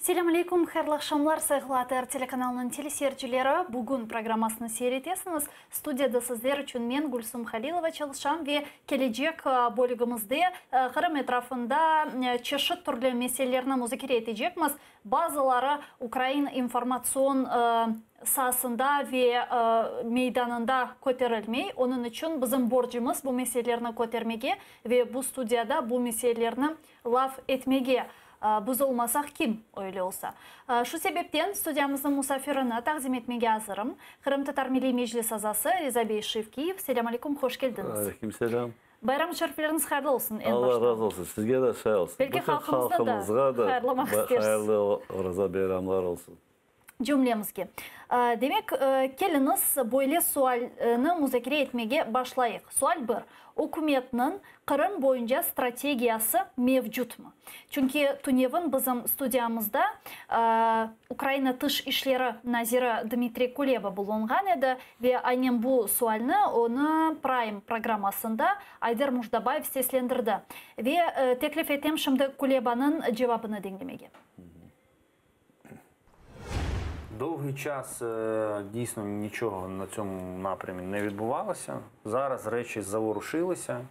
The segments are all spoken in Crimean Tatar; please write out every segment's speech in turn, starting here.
Selâm aleyküm, hayırlı aqşamlar, sayğılı ATR telekanalınıñ teleseyircileri! Bugün programmasını seyir etesiñiz. Studiyada sizler içün men, Gülsum Halilova, çalışam ve kelecek bölügimizde Qırım etrafında çeşit türlü meselelerni muzakere etecekmiz. Bazıları ukrain informatsion saasında ve meydanında köterilmey. Onıñ içün bizim borcumız bu meselelerni kötermege ve bu studiyada bu meselelerni laf etmege. Biz olmasaq, kim öyle olsa? Şu sebepten studiyamıznıñ musafirini taqdim etmege azırım. Qırımtatar Milliy Meclis azası Riza bey Şevkiyev. Selâm aleyküm, hoş keldiñiz. Aleyküm selâm. Bayram şerifleriñiz hayırlı olsun eñ başta. Allah razı olsun, sizge de şay olsun. Belki halqımıznı da hayırlamaq istersiz. Hayırlı Oraza bayramlar olsun. Cümlemizge. Demek, keliñiz, böyle sualni muzakere etmege başlayıq. Sual bir, Ükümetniñ Qırım boyunca strategiyası mevcutmı? Çünki tünevin bizim studiyamızda Ukraina Tış işleri naziri Dmitriy Kuleba bulunğan edi ve aynen bu sualni onı Prime programmasında Ayder Mujdabayev seslendirdi. Ve teklif etem şimdi Kulebanıñ cevabını diñlemege. Довгий час дійсно нічого на цьому напрямі не відбувалося. Зараз речі заворушилися,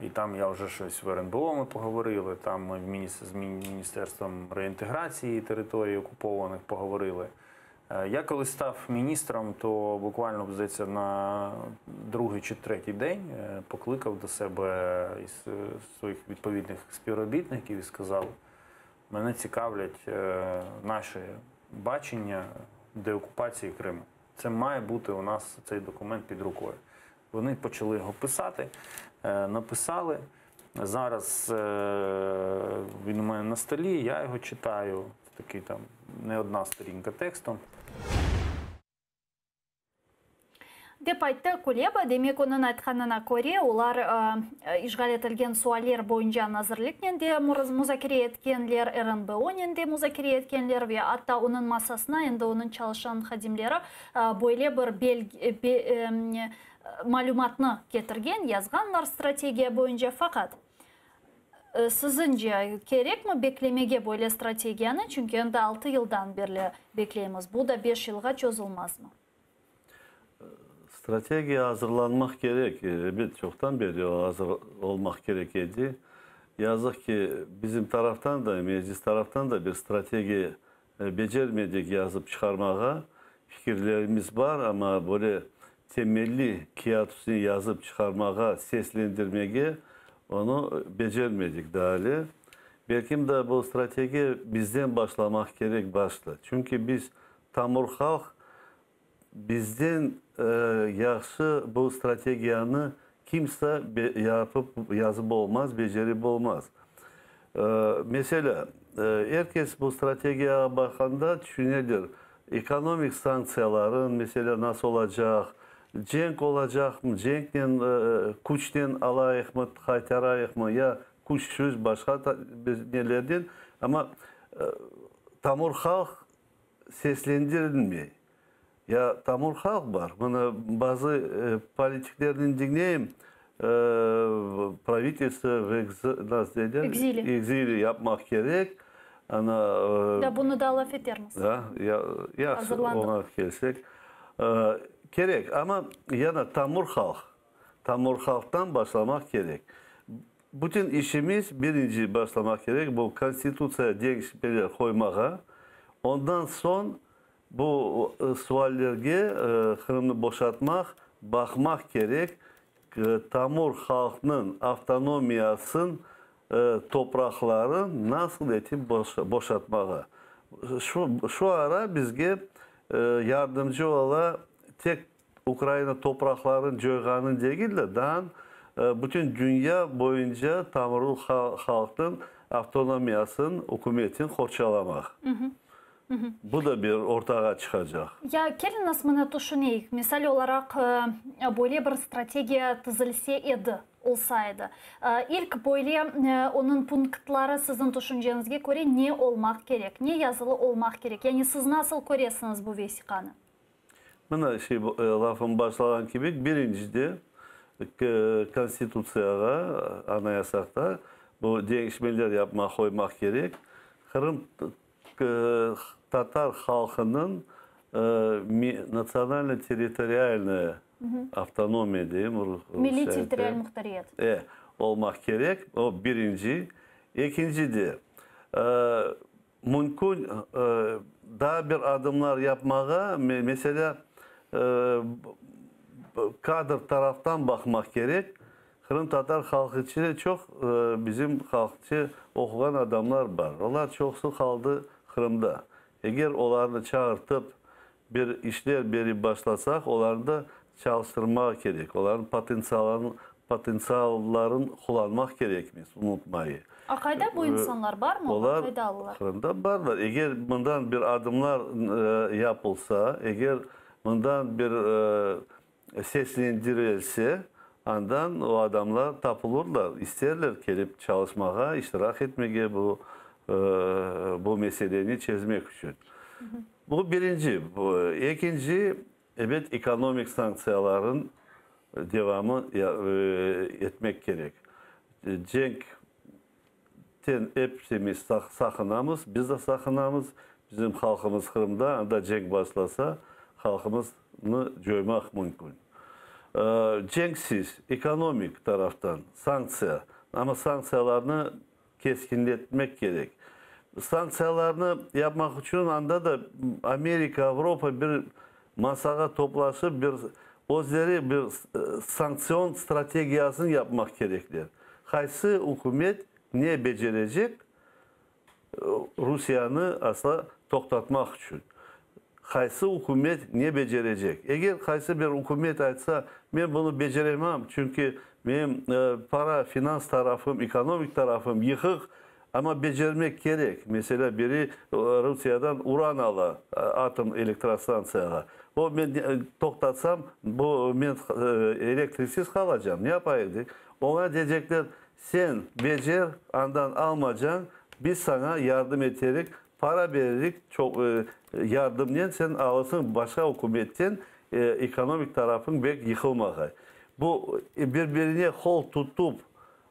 і там я вже щось в РНБО ми поговорили, там ми з Міністерством реінтеграції територій окупованих поговорили. Я коли став міністром, то буквально, здається, на другий чи третій день покликав до себе із своїх відповідних співробітників і сказав: мене цікавлять наше бачення деокупації Криму. Це має бути у нас цей документ під рукою. Вони почали його писати, написали. Зараз він у мене на столі, я його читаю. Це такий там не одна сторінка тексту. Dep ayttı Kuleba. Demek, onıñ aytqanına köre, olar işğal etilgen sualler boyunca nazirliknen de muzakere etkenler, RNBOnen de muzakere etkenler ve atta onıñ masasına endi onıñ çalışan hadimleri böyle bir malümatnı ketirgen, yazğanlar strategiya boyunca. Faqat, siziñce, kerekmi beklemege böyle strategiyanı, çünki endi altı yıldan berli bekleymiz, bu da beş yılğa çozulmazmı? Strategiya azırlanmaq kerek, ebet, çoqtan beri o azır olmaq kerek edi. Yazıq ki, bizim taraftan da, Meclis taraftan da bir strategiya becermedik yazıp çıqarmağa. Fikirlerimiz bar, amma böyle temelli kâğıt üstüne yazıp çıqarmağa, seslendirmege onı becermedik daa ale. Belkim de bu strategiya bizden başlamaq kerek başta. Çünki biz tamır halq, Bizden yahşı bu strategiyanı kimse yapıp yazıp olmaz, becerip olmaz. Meselâ, er kes bu strategiyağa baqqanda tüşünedir, ekonomik sanktsiyaların, meselâ, nasıl olacaq, cenk olacaqmı, cenknen, küçnen alayıqmı, qaytarayıqmı ya küçsüz, başqa nelerden, amma tamır halq seslendirilmey. Ya tamır halq bar. Mına bazı politiklerni diñleyim, pravitelstvo v nasıl deyler? Ekzili. Ekzili yapmaq kerek. Ana. Da, bunı da laf etermiz. Da, yahşı, oña kelsek. Kerek, amma yana tamır halq. Tamır halqtan başlamaq kerek. Bütün işimiz birinci başlamaq kerek bu Konstitutsiya deñişmeler qoymağa, ondan soñ bu suallerge Qırımnı boşatmaq baqmaq kerek, tamır halqnıñ avtonomiyasın topraqları nasıl etip boşatmağa. Şu ara bizge yardımcı ola tek Ukraina topraqlarını coyğanın degil de, daa bütün dünya boyunca tamırlı halqnıñ avtonomiyasın, ükümetin qorçalamaq. Bu da bir ortağa çıqacaq. Ya keliñiz mına tüşüneyik, misal olaraq, böyle bir strategiya tizilse edi, olsa edi. İlk böyle onıñ punktları siziñ tüşünceñizge köre ne olmaq kerek, ne yazılı olmaq kerek? Yani siz nasıl köresiñiz bu vesiqanı? Mına şey, lafım başlağan kibi, birincide, Konstitutsiyağa, Anayasaqta bu deñişmeler yapmaq, qoymaq kerek. Qırım tatar halqınıñ natsionalno-territorialnaya avtonomiya deyim, Milliy territorial muhtariyet. E, olmaq kerek, o birinci. Ekinci de, mümkün daa bir adımlar yapmağa, meselâ, kadr taraftan baqmaq kerek. Qırımtatar halqı içinde çoq bizim halqçı oquğan adamlar bar. Olar çoqusı qaldı Qırımda. Eger olarnı çağırtıp bir işler berip başlasaq, olarnı da çalıştırmağa kerek, olarnıñ potentsialın potentsialların qullanmaq kerekmiz, unutmayı. A qayda bu insanlar, barmı olar, qaydalılar? Qırımda barlar. Eger mından bir adımlar yapılsa, eger mından bir seslendirilse, andan o adamlar tapılırlar, isterler kelip çalışmağa, iştirak etmege bu bu meseleni çezmek içün. Bu birinci. Ekinci, ebet, ekonomik sanktsiyaların devamı etmek kerek. Cenk ten epsimiz saqınamız, biz de saqınamız. Bizim halqımız Qırımda, anda cenk başlasa, halqımıznı coymaq mümkün. Cenksiz, ekonomik taraftan sanktsiya, amma sanktsiyalarnı keskinletmek kerek. Sanktsiyalarnı yapmaq içün anda da Amerika, Avropa bir masağa toplaşıp, bir özleri bir sanktsion strategiyasını yapmaq kerekler. Qaysı ükümet ne becerecek Rusiyanı asla toqtatmaq içün? Qaysı ükümet ne becerecek? Eger qaysı bir ükümet aytsa, men bunı beceremem, çünki menim para, finans tarafım, ekonomik tarafım yıqıq, amma becermek kerek. Meselâ, biri Rusiyadan uran ala atom elektrostantsiyağa. O, men toqtatsam, bu, men elektriksiz qalacam, ne yapayıq, dey. Oña deycekler, sen becer, andan almacañ, biz saña yardım eterik, para bererik, çoq yardımnen sen alırsıñ başqa ükümetten, ekonomik tarafıñ bek yıqılmağay. Bu bir-birine qol tutup,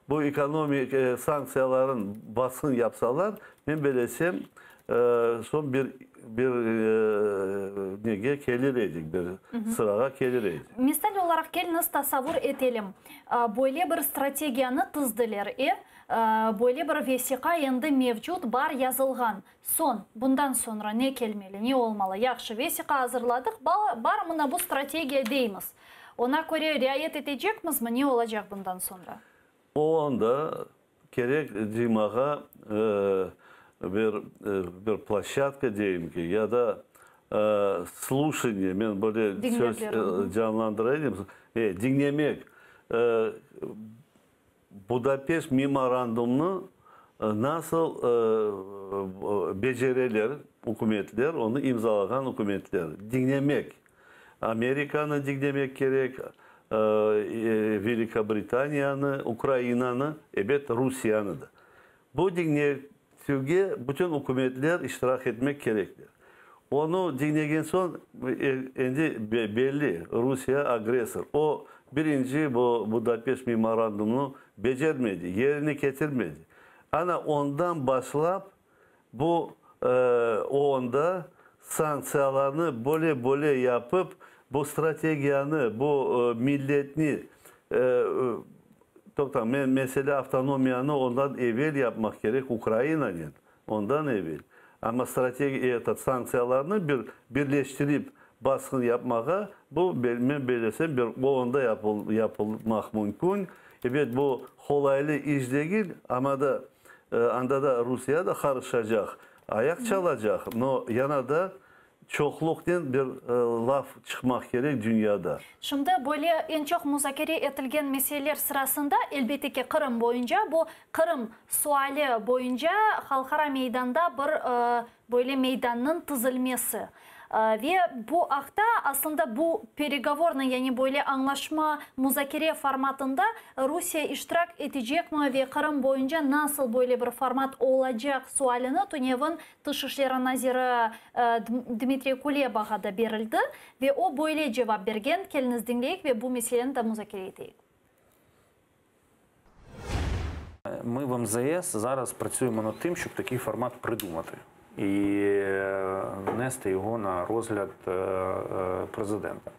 bu ekonomik sanktsiyaların basqın yapsalar, men belesem, soñ bir bir nege kelir edik, bir sırağa kelir edik. Misal olaraq, keliñiz tasavvur etelim, böyle bir strategiyanı tizdiler, e, böyle bir vesiqa endi mevcut, bar, yazılğan. Soñ, bundan soñra ne kelmeli, ne olmalı? Yahşı, vesiqa azırladıq, bar, mına bu strategiya deymiz. Oña köre riayet etecekmizmi, ne olacaq bundan soñra? O anda kerek cıymağa bir bir ploşçadka deyim ki, ya da sluşaniye, men böyle söz canlandırayım, diñlemek, Budapeşt memorandumnı nasıl becereler ükümetler, onı imzalağan ükümetler, diñlemek. Amerikanı diñlemek kerek, Velikobritaniyanı, Ukrainanı, ebet, Rusiyanı da. Bu diñletüvge bütün ükümetler iştirak etmek kerekler. Onı diñlegen soñ, endi belli, Rusiye agressor. O, birinci bu Budapeşt memorandumını becermedi, yerine ketirmedi. Ana ondan başlap bu OONda sanktsiyalarnı böle-böle yapıp, bu strategiyanı, bu milletni, toqtañ, men mesele avtonomiyanı ondan evel yapmaq kerek Ukrainanen, Ondan evel, amma strategiya, etot, sanktsiyalarnı bir birleştirip basqın yapmağa, bu, men belesem, bir OONda yapılmaq mümkün. Ebet, bu qolaylı iş degil, amma da anda da Rusiye da qarışacaq, ayaq çalacaq, no yana da Çoqluqnen bir laf çıqmaq kerek dünyada. Şimdi böyle eñ çoq muzakere etilgen meseleler sırasında, elbette ki, Qırım boyunca, bu Qırım suali boyunca halqara meydanda bir böyle meydannıñ tizilmesi. Ve bu aqta aslında bu peregovornıy, yani böyle añlaşma, muzakere formatında Rusiye iştirak etecekmi ve Qırım boyunca nasıl böyle bir format olacaq sualini tünevin Tış işleri naziri Dmitriy Kulebağa da berildi ve o böyle cevap bergen, keliñiz diñleyik ve bu meseleni da muzakere eteyik. Ми в МЗС зараз працюємо над тим, щоб такий формат придумати. І внести його на розгляд президента.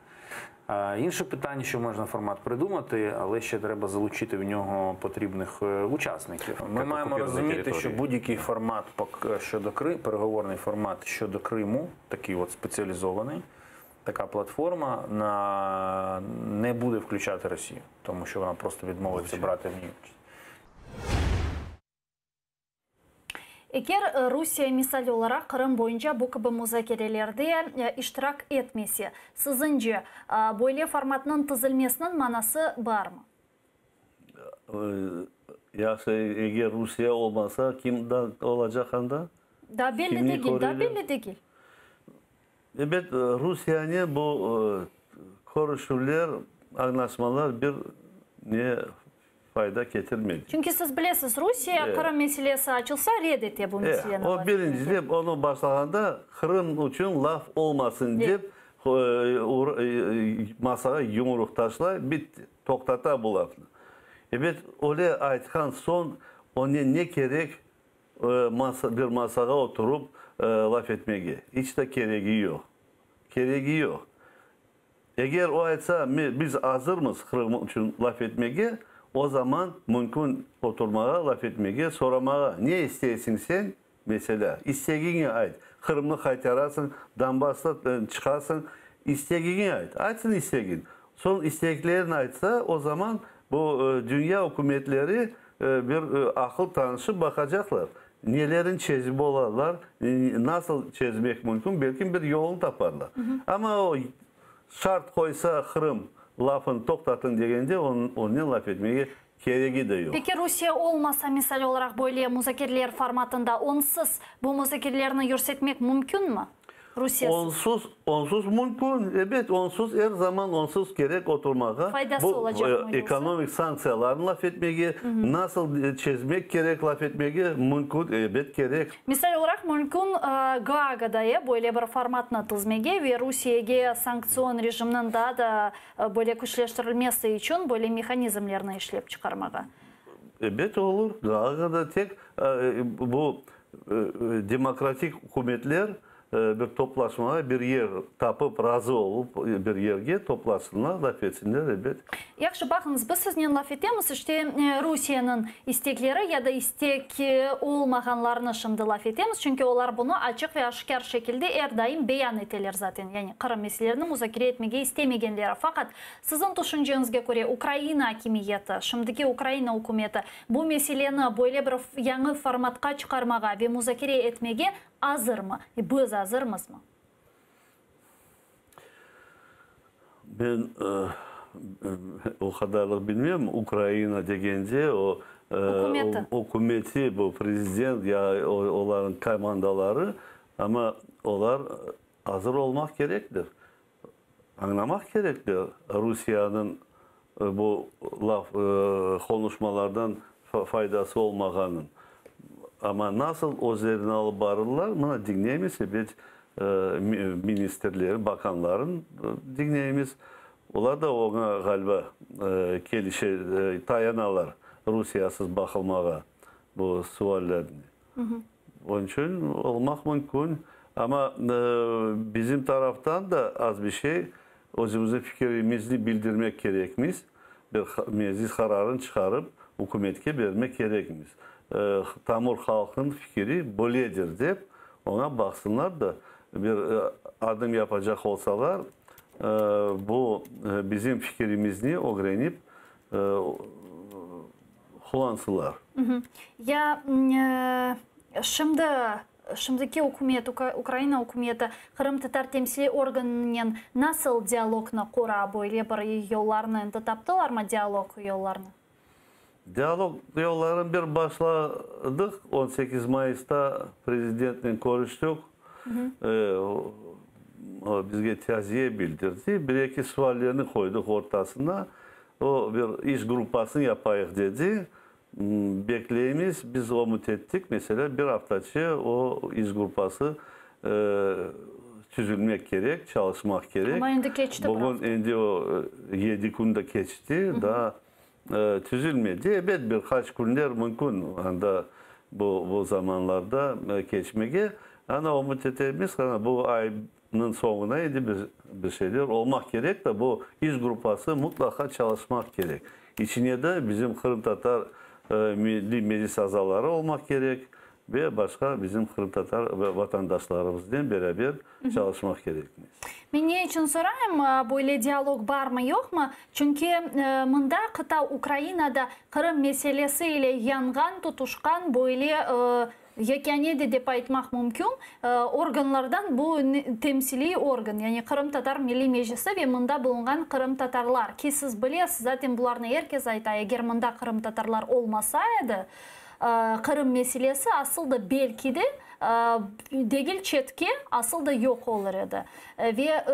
Інше питання, що можна формат придумати, але ще треба залучити в нього потрібних учасників. Ми Як маємо окуповані розуміти, території. що будь-який формат щодо Кри-, переговорний формат щодо Криму, такий от спеціалізований, така платформа не буде включати Росію, тому що вона просто відмовиться брати в ній участь. Eger Rusiye misal olaraq Qırım boyunca bu kibi muzakerelerde iştirak etmese, siziñce, böyle formatnıñ tizilmesiniñ manası barmı? Yahşı, eger Rusiye olmasa, kim da olacaq anda? Daa belli Kimni degil, daa köreli? belli degil. Ebet, Rusiyenen bu körüşüvler, añlaşmalar bir ne fayda ketirmedi. Çünki siz bilesiz, Rusiye Qırım meselesi açılsa, red ete bu meseleni. O birinciden, onı başlağanda Qırım içün laf olmasın dep, masağa yumruq taşlay, bitti, toqtata bu lafnı. Ebet, öyle aytqan soñ, onen ne kerek bir masağa oturıp laf etmege? İç de keregi yoq. Keregi yoq. Eger o aytsa, biz azırmız Qırım içün laf etmege, o zaman mümkün oturmağa, laf etmege, soramağa, ne isteysiñ sen, meselâ, istegiñi ayt, Qırımnı qaytarasıñ, Donbassta çıqasıñ, istegiñi ayt, aytsın istegin. Soñ isteklerini aytsa, o zaman bu dünya ükümetleri bir aqıl tanışıp baqacaqlar, nelerin çezip olarlar, nasıl çezmek mümkün, belki bir yolun taparlar. Amma o şart qoysa, Qırım lafını toqtatıñ degende, onen laf etmege keregi de yoq. Peki Rusiye olmasa, misal olaraq, böyle muzakereler formatında, onsız bu muzakerelerni yürsetmek mümkünmi? Rusiyesiz. Onsuz, onsuz mümkün, ebet, onsuz er zaman onsuz kerek oturmağa. Faydası Bu, olacaqmı yoqsa? Ekonomik sanktsiyalarnı laf etmege, nasıl çezmek kerek laf etmege mümkün, ebet, kerek. Misal olaraq, mümkün Gaagada böyle bir formatnı tizmege ve Rusiyege sanktsion rejimniñ daa da böyle küçleştirilmesi içün böyle mehanizmlerni işlep çıqarmağa. Ebet, olur. Gaagada tek bu demokratik ükümetler bir toplaşmağa, bir yer tapıp, razı olıp, bir yerge toplaşsınlar, laf etsinler, ebet. Yahşı, baqıñız, biz siznen laf etemiz, işte, Rusiyeniñ istekleri ya da istek olmağanlarını şimdi laf etemiz, çünki olar bunı açıq ve aşikâr şekilde er daim beyan eteler zaten, yani Qırım meselelerini muzakere etmege istemegenleri. Faqat, siziñ tüşünceñizge köre, Ukraina akimiyeti, şimdiki Ukraina ükümeti bu meseleni böyle bir yañı formatqa çıqarmağa ve muzakere etmege azırmı? Biz azırmızmı? Men o qadarlıq bilmem, Ukraina degende o Ükümeti. Ükümeti, bu prezident ya olarnıñ komandaları, amma olar azır olmaq kerekler. Añlamaq kerekler Rusiyeniñ bu laf, qonuşmalardan faydası olmağanın. Amma nasıl özlerini alıp barırlar, mına diñleymiz, ebet, ministrlerin, bakanların diñleymiz. Olar da oña, ğaliba, kelişe, tayanalar Rusiyasız baqılmağa bu suallerni. Onıñ içün olmaq mümkün. Amma bizim taraftan da az bir şey özümizniñ fikirimizni bildirmek kerekmiz. Bir meclis qararını çıqarıp, ükümetke bermek kerekmiz. Tamır halqnıñ fikiri böyledir dep, oña baqsınlar da, bir adım yapacaq olsalar, bu bizim fikirimizni ögrenip qullansınlar. Ya şimdi, şimdiki ükümet, Ukraina ükümeti qırımtatar temsiliy organınen nasıl dialognı qura? Böyle bir yollarnı endi taptılarmı, dialog yollarını? Dialog yollarını bir başladıq. 18 mayısta prezidentnen körüştik. O bizge taziye bildirdi. Bir-eki suallerni qoydıq ortasına. O, bir iş gruppasını yapayıq dedi. Bekleymiz, biz ümüt ettik, meselâ, bir aftaçe o iş gruppası tüzülmek kerek, çalışmaq kerek. Amma endi keçti bir Bugün afta. endi o yedi kün de keçti, daa tüzülmedi. Ebet, bir qaç künler mümkün anda bu zamanlarda keçmege. Ana, ümüt etemiz, ana, bu aynıñ soñuna endi bir bir şeyler olmaq kerek de, bu iş gruppası mutlaqa çalışmaq kerek. İçine de bizim Qırımtatar Milliy Meclis azaları olmaq kerek ve başqa bizim qırımtatar vatandaşlarımıznen beraber çalışmaq kerekmiz. Men ne içün sorayım, böyle dialog barmı, yoqmı? Çünki mında, qıta Ukrainada Qırım meselesi ile yanğan, tutuşqan böyle yekâne de dep aytmaq mümkün, organlardan bu temsiliy organ, yani Qırımtatar Milliy Meclisi ve mında bulunğan qırımtatarlar, ki siz bilesiz, zaten bularnı er kes ayta, eger mında qırımtatarlar olmasa edi, Qırım meselesi asıl da belki de, degil çetke, asıl da yoq olur edi. Ve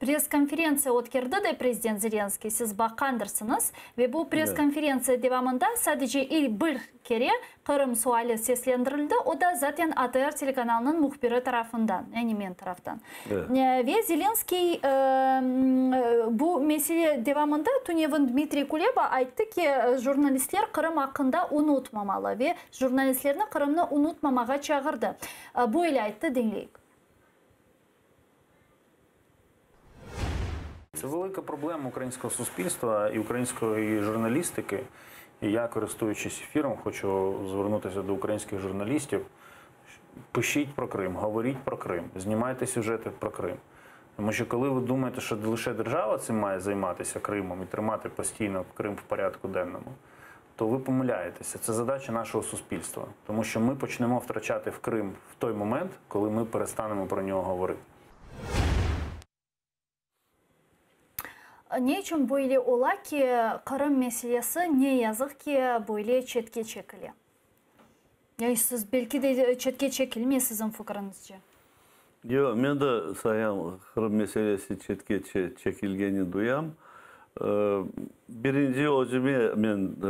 press-konferentsiya ötkerdi de prezident Zelenskıy, siz baqqandırsıñız, ve bu press-konferentsiya devamında sadece ilk bir kere Qırım suali seslendirildi, o da zaten ATR telekanalınıñ mühbiri tarafından, yani men taraftan. Ve Zelenskıy bu mesele devamında tünevin Dmitriy Kuleba ayttı ki, jurnalistler Qırım aqqında unutmamalı ve jurnalistlerni Qırımnı unutmamağa çağırdı. Böyle ayttı, diñleyik. Це велика проблема українського суспільства і української журналістики. І я, користуючись ефіром, хочу звернутися до українських журналістів. Пишіть про Крим, говоріть про Крим, знімайте сюжети про Крим. Тому що коли ви думаєте, що лише держава цим має займатися Кримом і тримати постійно Крим в порядку денному, то ви помиляєтеся. Це задача нашого суспільства. Тому що ми почнемо втрачати в Крим в той момент, коли ми перестанемо про нього говорити. Ne içün böyle ola ki, Qırım meselesi, ne yazıq ki, böyle çetke çekile? Yani siz, belki de, çetke çekilmey, siziñ fikriñizce? Yoq, men de sayam, Qırım meselesi çetke çekilgeni duyam. Birinci özüme men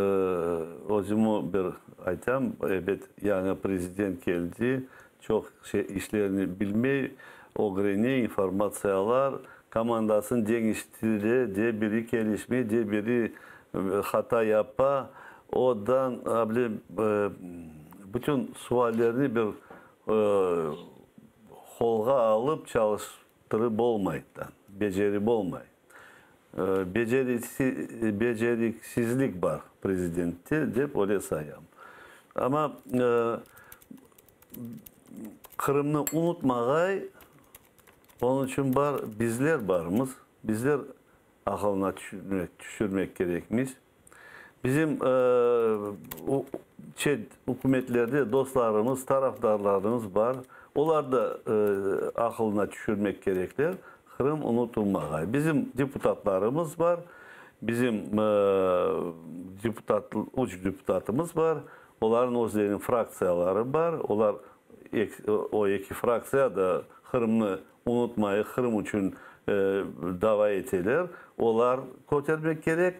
özümi bir aytam, ebet, yañı prezident keldi, çoq şey işlerni bilmey, ögrene, informatsiyalar, komandasını deñiştire, de biri kelişmey, de biri hata yapa, odan bütün suallerni bir qolğa alıp çalıştırıp olmay, becerip olmay. Beceriksizlik bar prezidentte, dep öyle sayam. Amma Qırımnı unutmağay, onıñ içün bar bizler barmız, bizler aqılına tüşürmek kerekmiz. Bizim çet ükümetlerde dostlarımız, tarafdarlarımız bar, olar da aqılına tüşürmek kerekler, Qırım unutılmağay. Bizim deputatlarımız bar, bizim deputat, üç deputatımız bar, olarnıñ özleriniñ fraktsiyaları bar, olar, o eki fraktsiya da Qırımnı unutmayıq, Qırım içün dava eteler, olar kötermek kerek.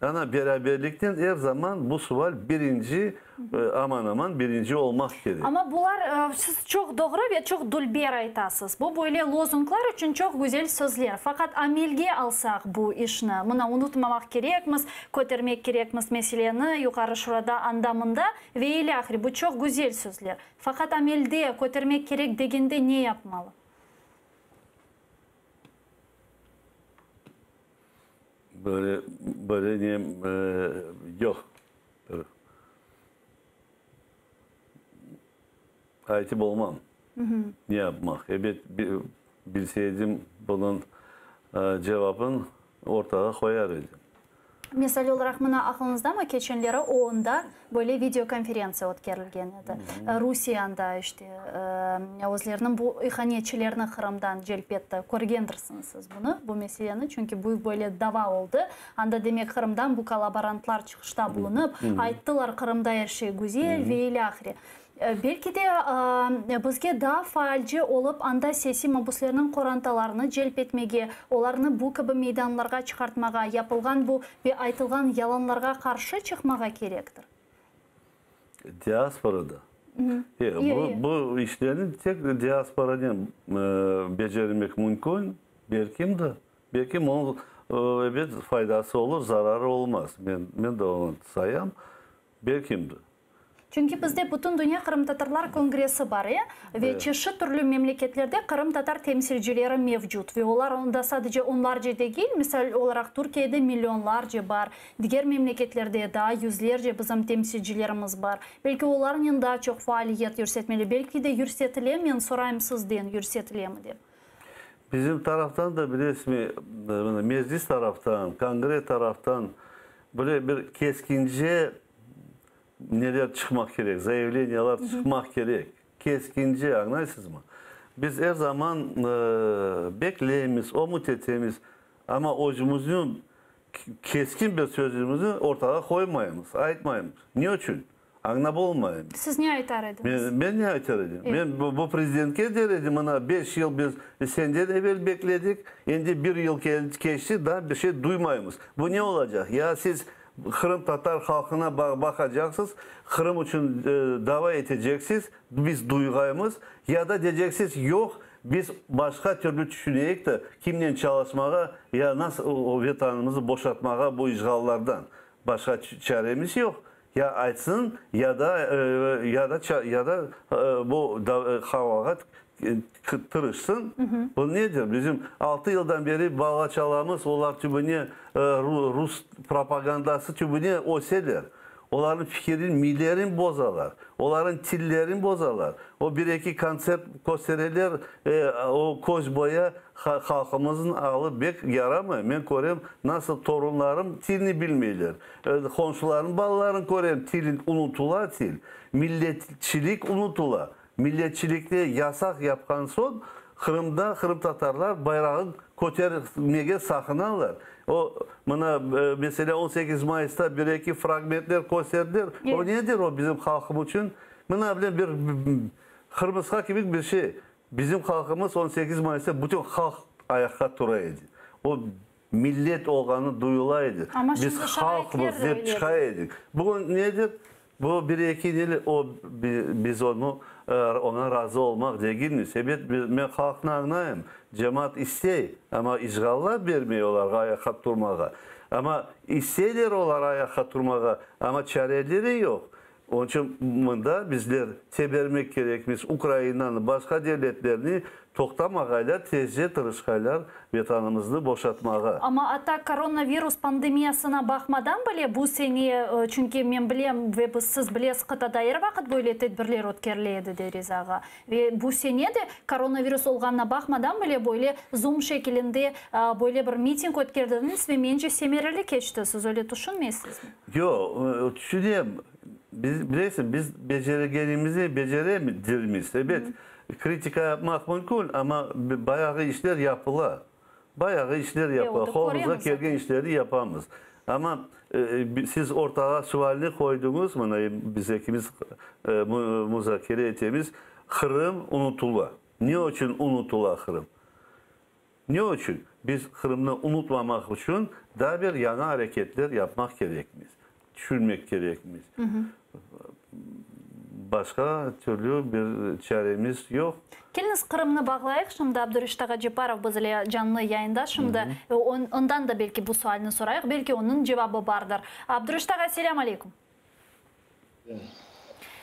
Ana, beraberlikten er zaman bu sual birinci, aman-aman birinci olmaq kerek. Amma bular, siz çoq doğru ve çoq dülber aytasız. Bu böyle lozunglar içün çoq güzel sözler. Faqat amelge alsaq bu işni, mına unutmamaq kerekmiz, kötermek kerekmiz meseleni Yuqarı Şurada, anda-mında ve ilâhre, bu çoq güzel sözler. Faqat amelde kötermek kerek degende ne yapmalı? Böyle, böyle nem yoq. Aytıp olmam, ne yapmaq. Ebet, bilseydim, bunıñ cevabın ortağa qoyar edim. Misal olaraq, mına, aqlıñızdamı, keçenleri OONda böyle videokonferentsiya ötkerilgen edi. Rusiye anda, işte, özleriniñ bu ihanetçilerini Qırımdan celp etti. Körgendirsiñiz siz bunı, bu meseleni, çünki büyük böyle dava oldı. Anda, demek, Qırımdan bu kollaborantlar çıqışta bulunıp, ayttılar, Qırımda er şey güzel ve ilâhre. Belki de, bizge daa faalce olıp, anda siyasiy mabuslerniñ qorantalarını celp etmege, olarnı bu kibi meydanlarğa çıqartmağa, yapılğan bu ve aytılğan yalanlarğa qarşı çıqmağa kerektir. Diasporada. Bu, bu işlerni tek diasporanen becermek mümkün, belkim de, belkim onıñ, ebet, faydası olur, zararı olmaz. Men, men de onı sayam, belkim de. Çünki bizde Bütündünya qırımtatarlar kongressi bar, e, ve çeşit türlü memleketlerde qırımtatar temsilcileri mevcut. Ve olar onda sadece onlarca degil, misal olaraq Türkiyede millionlarca bar, diger memleketlerde daa yüzlerce bizim temsilcilerimiz bar. Belki olarnen daa çoq faaliyet yürsetmeli, belki de yürsetile, men sorayım sizden, yürsetilemi dep. Bizim taraftan da, bilesizmi, mına Meclis taraftan, Kongre taraftan böyle bir keskince neler çıqmaq kerek, zayavleniyalar çıqmaq kerek. Keskince, añlaysızmı? Biz er zaman bekleymiz, ümüt etemiz, amma özümüzniñ keskin bir sözümizni ortağa qoymaymız, aytmaymız. Ne içün? Añlap olmayım. Siz ne aytar ediñiz? Men ne aytar edim? Men bu prezidentke der edim, mına 5 yıl biz senden evel bekledik, endi bir yıl keçti, daa bir şey duymaymız. Bu ne olacaq? Ya siz qırımtatar halqına baqacaqsız, Qırım içün dava eteceksiz, biz duyğaymız, ya da deyceksiz, yoq, biz başqa türlü tüşüneyik de, kimnen çalışmağa, ya nasıl vetanımıznı boşatmağa bu işğallardan. Başqa çaremiz yoq. Ya aytsın, ya da ya da ya da bu havağa tırışsın. Bu nedir? Bizim 6 yıldan beri bala çalamız, olar tübüne rus propagandası tübüne öseler. Olarnıñ fikirin, miylerin bozalar. Olarnıñ tillerin bozalar. O bir-eki kontsert köstereler, o köz boya halqımıznıñ alı bek yaramay. Men körem, nasıl torunlarım tilni bilmeyler. Qomşularnıñ balalarını körem, til unutıla til. Milletçilik unutıla. Milletçilikte yasaq yapqan soñ Qırımda qırımtatarlar bayrağın kötermege saqınalar. O, mına, meselâ, 18 mayısta bir-eki fragmentler kösterdiler. O nedir o bizim halqım içün? Mına, bile bir qırmısqa kibi bir şey. Bizim halqımız 18 mayısta bütün halq ayaqqa tura edi. O millet olğanı duyula edi. Amma Biz şimdi halqmız şaraitler de dep öyledir. çıqa edik. Bugün nedir? Bu bir-eki neli, o biz onı oña razı olmaq degilmiz. Ebet, men halqnı añlayım, cemaat istey, amma işğallar bermey olarğa ayaqqa turmağa. Amma isteyler olar ayaqqa turmağa, amma çareleri yoq. Onıñ içün mında bizler tebermek kerekmiz Ukrainanı, başqa devletlerni toqtamağaylar, tezce tırışqaylar Vetanımıznı boşatmağa. Amma atta koronavirus pandemiyasına baqmadan bile bu sene, çünki men bilem ve biz siz bilesiz, qıtada er vaqıt böyle tedbirler ötkerile edi, dey Riza ağa. Ve bu sene de koronavirus olğanına baqmadan bile böyle Zoom şekilinde böyle bir miting ötkerdiñiz ve mence semereli keçti. Siz öyle tüşünmeysizmi? Yoq, tüşünem. Biz, bilesiñ, biz beceregenimizni beceredirmiz. Ebet, kritika yapmaq mümkün, amma bayağı işler yapıla. Bayağı işler yapıla. Qolumızğa kelgen işlerni yapamız. Amma siz ortağa sualni qoydıñız, mına biz ekimiz muzakere etemiz, Qırım unutıla. Ne içün unutıla Qırım? Ne içün? Biz Qırımnı unutmamaq içün daa bir yañı areketler yapmaq kerekmiz, tüşünmek kerekmiz. Başqa türlü bir çaremiz yoq. Keliñiz, Qırımnı bağlayıq şimdi. Abdureşit ağa Cepparov biz ile canlı yayında şimdi. Ondan da belki bu sualni sorayıq, belki onıñ cevabı bardır. Abdureşit ağa, selâm aleykum.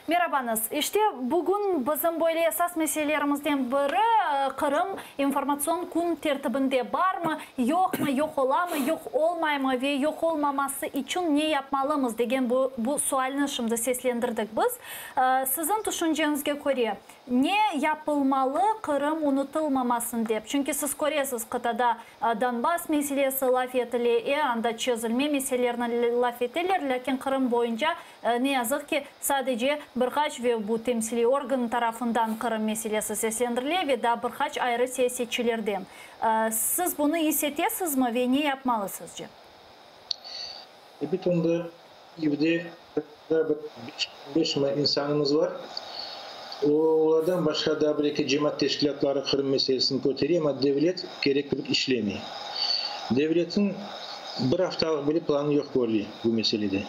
Merabañız. İşte, bugün bizim böyle esas meselelerimizden biri, Qırım informatsion kün tertibinde barmı, yoqmı, yoq olamı, yoq olmaymı ve yoq olmaması içün ne yapmalımız degen bu bu sualni şimdi seslendirdik biz. Siziñ tüşünceñizge köre, ne yapılmalı Qırım unutılmamasın dep? Çünki siz köresiz, qıtada Donbass meselesi laf etile, e, anda çezilme meselelerini laf eteler, lâkin Qırım boyunca, ne yazıq ki, sadece bir qaç ve bu temsiliy organ tarafından Qırım meselesi seslendirile ve daa bir qaç ayrı siyasetçilerden. Siz bunı is etesizmi ve ne yapmalı sizce? Ebet, onda evde bir 5 insanımız var. Olardan başqa daa bir-eki cemaat teşkilâtları Qırım meselesini kötere, amma devlet kerek kibi işlemey. Devletniñ bir aftalıq bile planı yoq körüle bu meselede.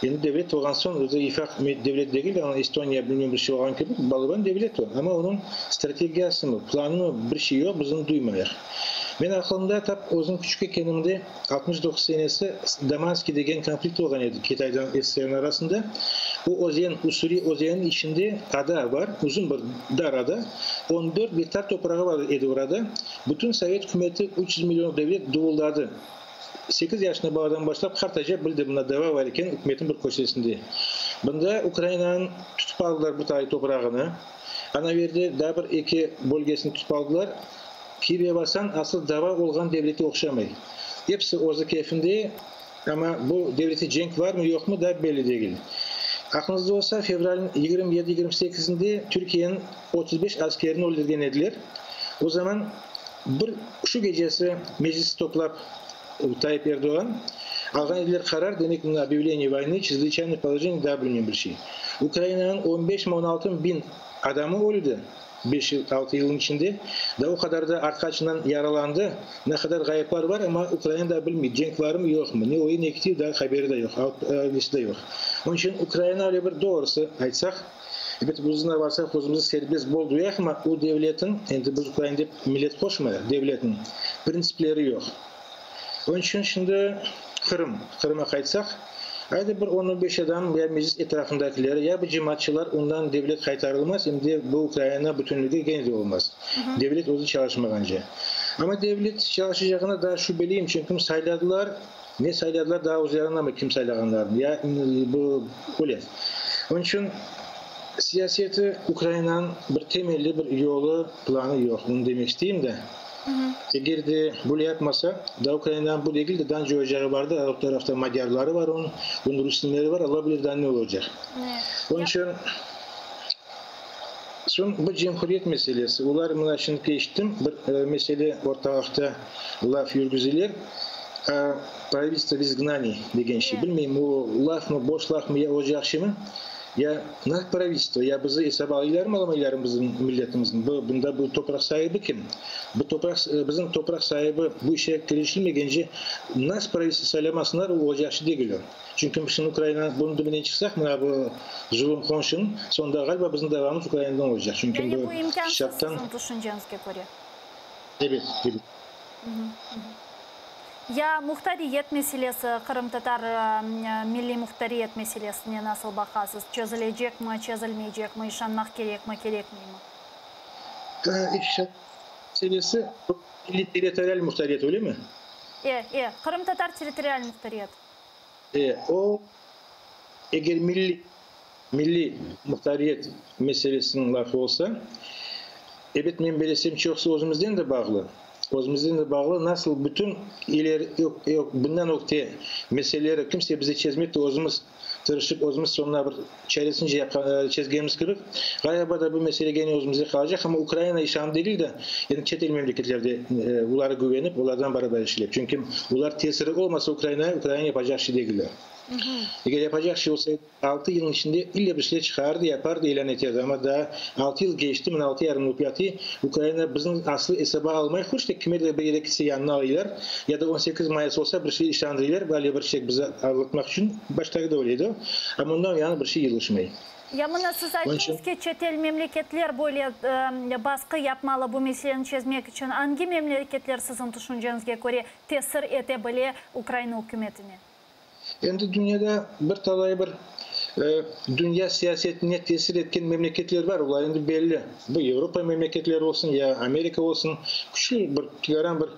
Endi devlet olğan soñ, özü ifaq devlet degil, ana Estoniya bilmem bir şey olğan kibi, balaban devlet o, amma onıñ strategiyasımı, planımı bir şey yoq, biz onı duymayıq. Men aqılımda tap özüm küçük ekenimde, 69 senesi Damanskiy degen konflikt olğan edi Kitaydan SSRniñ arasında. O özen, Ussuri özeniniñ içinde ada bar, uzun bir dar ada, 14 gektar toprağı bar edi orada. Bütün Sovet ükümeti 300 millionlıq devlet duvuldadı. Sekiz yaşında baladan başlap qartaca bildi mına dava bar eken ükümetniñ bir köşesinde. Bunda Ukrainanıñ tutıp aldılar bir tay toprağını. Anaverde daa bir eki bölgesini tutıp aldılar. Kiyevge barsañ, asıl dava olğan devletke oqşamay. Episi özü keyfinde, amma bu devlette cenk varmı, yoqmı daa belli degil. Aqlıñızda olsa, fevralniñ 27, 28-inde Türkiyeniñ 35 askerini öldürgen ediler. O zaman bir şu gecesi meclis toplap Tayyip Erdoğan alğan ediler qarar, demek mına obyavleniye voynı, çrezvıçaynoye polojenye daa bilmem bir şey. Ukrainanıñ on beşmi, on altımı biñ adamı öldi beş yıl, altı yılnıñ içinde, daa o qadar da artqaçından yaralandı, ne qadar ğayıplar bar, amma Ukraina daa bilmey, cenk varmı, yoqmı, ne oyu, ne kitivi daa haberi de yoq, nesi de yoq. Onıñ içün Ukraina öyle bir doğrusı aytsaq, Ebet, uzuna barsaq, özümizni serbest bol duyayıq, amma o devletniñ, endi biz ukrain dep millet qoşmayıq, devletniñ printsipleri yoq. Onıñ içün şimdi Qırım, Qırıma qaytsaq, ayda bir on-on beş adam ya Meclis etrafındakileri, ya bir cemaatçılar, ondan devlet qaytarılmaz, em de bu Ukraina bütünligi kene de olmaz, devlet özü çalışmağance. Amma devlet çalışacağına daa şübeliyim, çünki sayladılar, Ne sayladılar daa özleri añlamay kim saylağanlarını, ya bu öyle. Onıñ içün siyaseti Ukrainanıñ bir temelli bir yolu, planı yoq, bunı demek isteyim de. Eger de böyle yapmasa, daa Ukrainanıñ bu degil de daa nice ocağı bar da, o tarafta madyarları bar onıñ, onıñ rusınleri bar, Alla bilir daa ne olacaq. Onıñ içün soñ bu cemhuriyet meselesi, olar mına şimdi eşittim, bir mesele ortalıqta laf yürgüzeler, Pravitelstvo v izgnaniy degen şey. Bilmeyim, o lafmı, boş lafmı, ya olacaq şeymi? Ya na pravitelstvo, ya bizi esaba alaylarmı, alamaylarmı bizim milletimizni? Bu, bunda bu topraq saibi kim? Bu topraq, bizim topraq saibi bu işe kirişilmegence nas pravitelstvo saylamasınlar, o olacaq şey degil o. Çünki biz şimdi Ukraina bunıñ tübünden çıqsaq, mına bu zulum qonşunıñ, soñunda ğaliba bizim davamız Ukrainadan olacaq. Çünki Yani bu bu imkânsız şarttan. siziñ tüşünceñizge köre? Ebet, ebet. Ya muhtariyet meselesi, qırımtatar milliy muhtariyet meselesine nasıl baqasız? Çezilecekmi, çezilmeycekmi, işanmaq kerekmi, kerekmeymi? İşanç meselesi, milliy territorial muhtariyet, öylemi? E, e, qırımtatar territorial muhtariyet. E, o, eger milliy milliy muhtariyet meselesiniñ lafı olsa, ebet, men belesem, çoqusı özümizden de bağlı. Özümizden de bağlı, nasıl bütün ileri, bundan ögte meseleleri kimse bize çezmedi de, özümiz tırışıp, özümiz soñuna bir çaresince yapqan, çezgenimiz kibi, ğaliba da bu mesele gene özümizde qalacaq. Amma Ukraina işanı degil de, endi çet el memleketlerde olara güvenip, olardan barabar işlep. Çünki olar tesiri olmasa Ukrainaya, Ukraina yapacaq şey degiller. Eger yapacaq şey olsa edi, altı yılnıñ içinde ille bir şeyler çıqarırdı, yapardı, ilân eterdi. Amma daa altı yıl keçti, mına altı yarım olıp yatı, Ukraina bizni aslı esaba almay, hoş tek kimerler bir yere kitse yanına alaylar, ya da 18 mayıs olsa bir şey işandırıylar, böyle bir şey bizi aldatmaq içün, baştaki de öyle edi, amma ondan yani bir şey yılışmay. Ya mına siz ayttıñız ki, çetel memleketler böyle basqı yapmalı bu meseleni çezmek içün. Angi memleketler siziñ tüşünceñizge köre tesir ete bile Ukraina ükümetine? Endi dünyada bir talay bir dünya siyasetine tesir etken memleketler bar, olar endi belli. Bu Avropa memleketleri olsun ya Amerika olsun, küçlü bir tikaran bir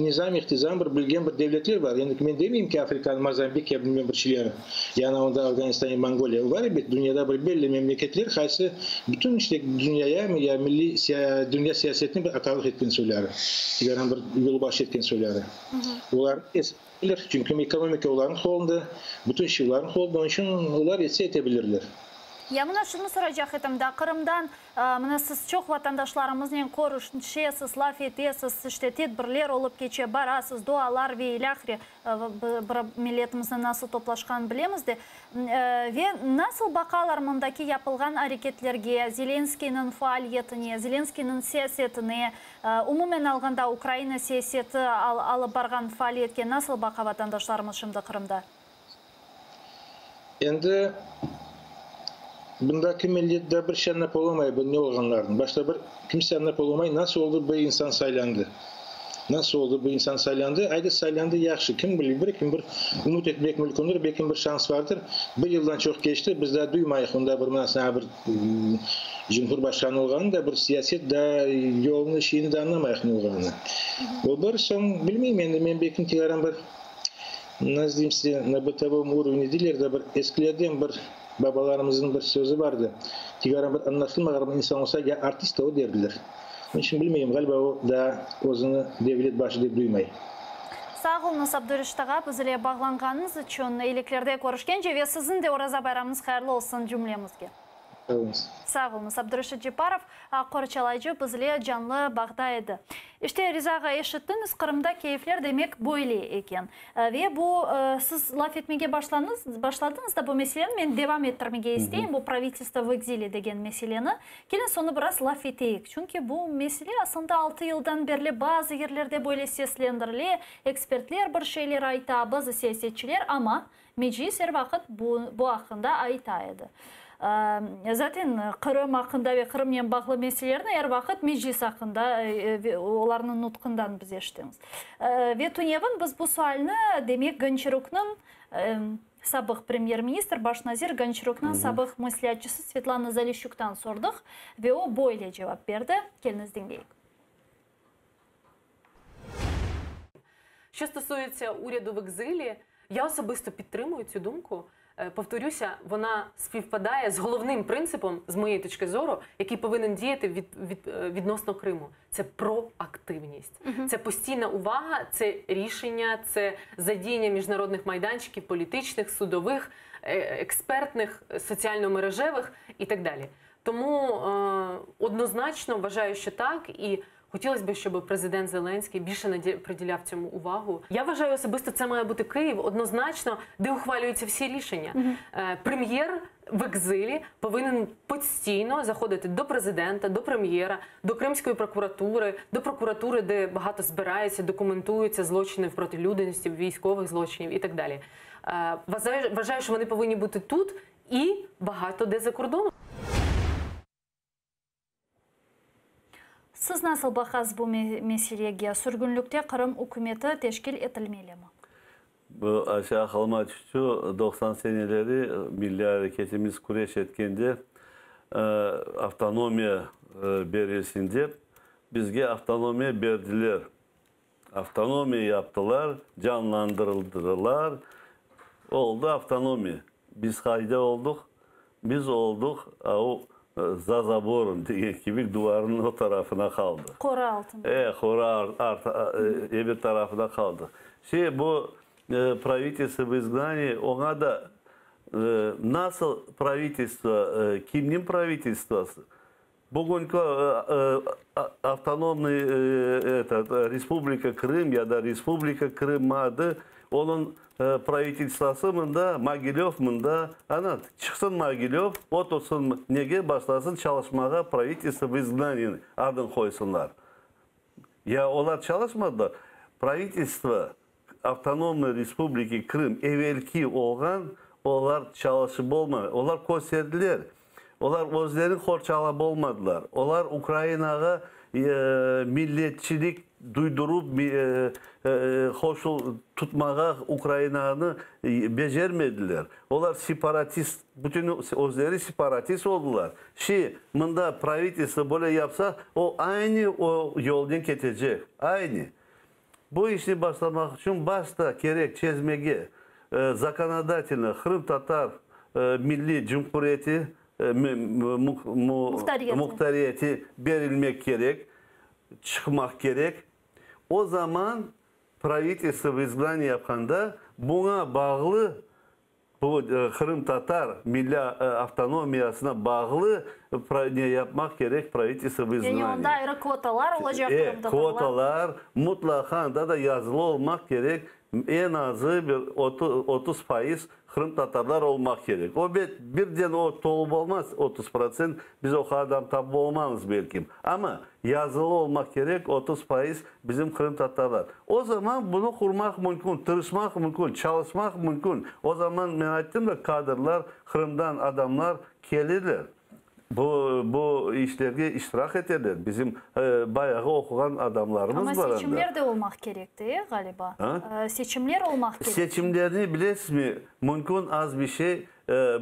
nizam, ihtizam bir bilgen bir devletler bar. Endi men demeyim ki, Afrikanıñ Mozambik ya bilmem bir şeyleri, ya ana onda Afganistan ya Mongoliya. Bar ebet dünyada bir belli memleketler, qaysı bütün işte dünyaya ya milliy dünya siyasetine bir atalıq etken soyları, tikaran bir yolbaşı etken soyları. Olar Bilir, çünki ekonomika olarnıñ qolunda, bütün şey olarnıñ qolunda, onıñ içün olar etse ete bilirler. Ya mına şunı soracaq edim da, Qırımdan mına siz çoq vatandaşlarımıznen körüşesiz, laf etesiz, işte tedbirler olıp keçe, barasız, dualar ve ilâhre, bir milletimizniñ nasıl toplaşqanın bilemiz de. Ve nasıl baqalar mındaki yapılğan areketlerge, Zelenskıynıñ faaliyetine, Zelenskıynıñ siyasetine, Umumen alğanda, Ukraina siyaseti alıp barğan faaliyetke nasıl baqa vatandaşlarımız şimdi Qırımda? Endi bundaki millet da bir şey añlap olamay bu ne olğanlarını. Başta bir kimse añlap olamay, nasıl oldı bu insan saylandı. Nasıl oldı bu insan saylandı? Aydı saylandı yahşı, kim bilir, bir kim bir ümüt etmek mümkündür, belki bir şans vardır. Bir yıldan çoq keçti, biz daa duymayıq onda bir mına saña bir cumhurbaşqanı olğanını da, bir siyaset daa yolunı, şeyini de añlamayıq ne olğanını. O bir, soñ bilmeyim endi, men belki tekaran bir, nasıl deyim size, na bıtovom urovne deyler de, bir eskilerden bir babalarımıznıñ bir sözü vardı, tekaran bir añlaşılmağan bir insan olsa, ya artist o derdiler. Onıñ içün bilmeyim, ğaliba o daa özüni devlet başı dep duymay. Sağ oluñız, Abdureşit ağa, biz ile bağlanğanıñız içün. Eyliklerde körüşkence ve siziñ de Oraza bayramıñız hayırlı olsun cümlemizge. Sağ oluñız. Sağ oluñız. Abdureşit Cepparov, aq qorçalayıcı, biz ile canlı bağda edi. İşte, Riza ağa, eşittiñiz, Qırımda keyfler demek böyle eken. Ve bu, siz laf etmege başlañız, başladıñız da bu meseleni, men devam ettirmege isteyim, bu pravitelstvo v ekzile degen meseleni. Keliñ, sonı biraz laf eteyik, çünki bu mesele aslında altı yıldan berli bazı yerlerde böyle seslendirile, ekspertler bir şeyler ayta, bazı siyasetçiler, amma Meclis er vaqıt bu bu aqqında ayta edi. Zaten Qırım aqqında ve Qırımnen bağlı meselelerni er vaqıt Meclis aqqında olarnıñ nutqından biz eşitemiz. Ve tünevin biz bu sualni, demek, Gonçaruknıñ, Sabıq premyer-ministr, baş nazir Gonçaruknıñ sabıq mesleatçısı Svetlana Zalişçuktan sordıq ve o böyle cevap berdi. Keliñiz diñleyik. Що стосується уряду в екзилі, я особисто підтримую цю думку. Повторюся, вона співпадає з головним принципом, з моєї точки зору, який повинен діяти від, від, відносно Криму. Це проактивність, це постійна увага, це рішення, це задіяння міжнародних майданчиків, політичних, судових, експертних, соціально-мережевих і так далі. Тому однозначно вважаю, що так, і хотілося б, щоб президент Зеленський більше приділяв цьому увагу. Я вважаю особисто, це має бути Київ, однозначно, де ухвалюються всі рішення. Прем'єр в екзилі повинен постійно заходити до президента, до прем'єра, до Кримської прокуратури, до прокуратури, де багато збираються, документуються злочини проти людяності, військових злочинів і так далі. Вважаю, що вони повинні бути тут і багато де за кордоном. Siz nasıl baqasız bu meselege, sürgünlikte Qırım ükümeti teşkil etilmelimi? Bu aşağı aqılıma tüşti, 90 seneleri milliy areketimiz küreş etkende avtonomiya berilsin dep, bizge avtonomiya berdiler. Avtonomiya yaptılar, canlandırıldılar, oldı avtonomiya. Biz qayda olduq? Biz olduq, a o za zaborom degen kibi duvarnıñ o tarafına qaldıq. Qora altında. E, qora art, ebir tarafına qaldıq. Şey, bu pravitelstvo v izgnaniyi, oña da nasıl pravitelstvo, kimniñ pravitelstvosı? Bugünki avtonomnıy etot Respublika Krım ya da Respublika Krım adı, onıñ pravitelstvosı mında, Mogilöv mında. Ana, çıqsın Mogilöv, otursın nege, başlasın çalışmağa, pravitelstvo v izgnaniyi adın qoysınlar. Ya olar çalışmadılar? Pravitelstvo Avtonomnıy Respubliki Krım evelki olğan, olar çalışıp olmay. Olar kösterdiler. Olar özlerini qorçalap olmadılar. Olar Ukrainağa milletçilik duydurıp, qoşul tutmağa Ukrainanı becermediler. Olar separatist, bütün özleri separatist oldılar. Şi, mında pravitelstvo böyle yapsa, o aynı o yolnen ketecek. Aynı. Bu işni başlamaq içün başta kerek çezmege zakonodatelno Qırımtatar Milliy Cumhuriyeti muhtariyeti berilmek kerek, çıqmaq kerek. O zaman pravitelstvo v izgnaniyi yapqanda buña bağlı Bu qırımtatar milliy avtonomiyasına bağlı ne yapmaq kerek pravitelstvo v izgnaniyi. Yani onda ayrı kvotalar olacaq qırımtatarlar. Kvotalar mutlaqa anda da yazılı olmaq kerek, eñ azı bir 30% qırımtatarlar olmaq kerek. O bet birden o tolıp olmaz 30%, biz o qadar adam tapıp olmamız belkim. Amma yazılı olmaq kerek 30% Bizim qırımtatarlar. O zaman bunı qurmaq mümkün, tırışmaq mümkün, çalışmaq mümkün. O zaman, men ayttım da, kadrlar, Qırımdan adamlar kelirler. Bu, bu işlerge iştirak eteler. Bizim bayağı oquğan adamlarımız bar anda. Amma seçimler de olmaq kerekti, e, ğaliba? A? Seçimler olmaq kerek. Seçimlerni, bilesizmi, mümkün az bir şey,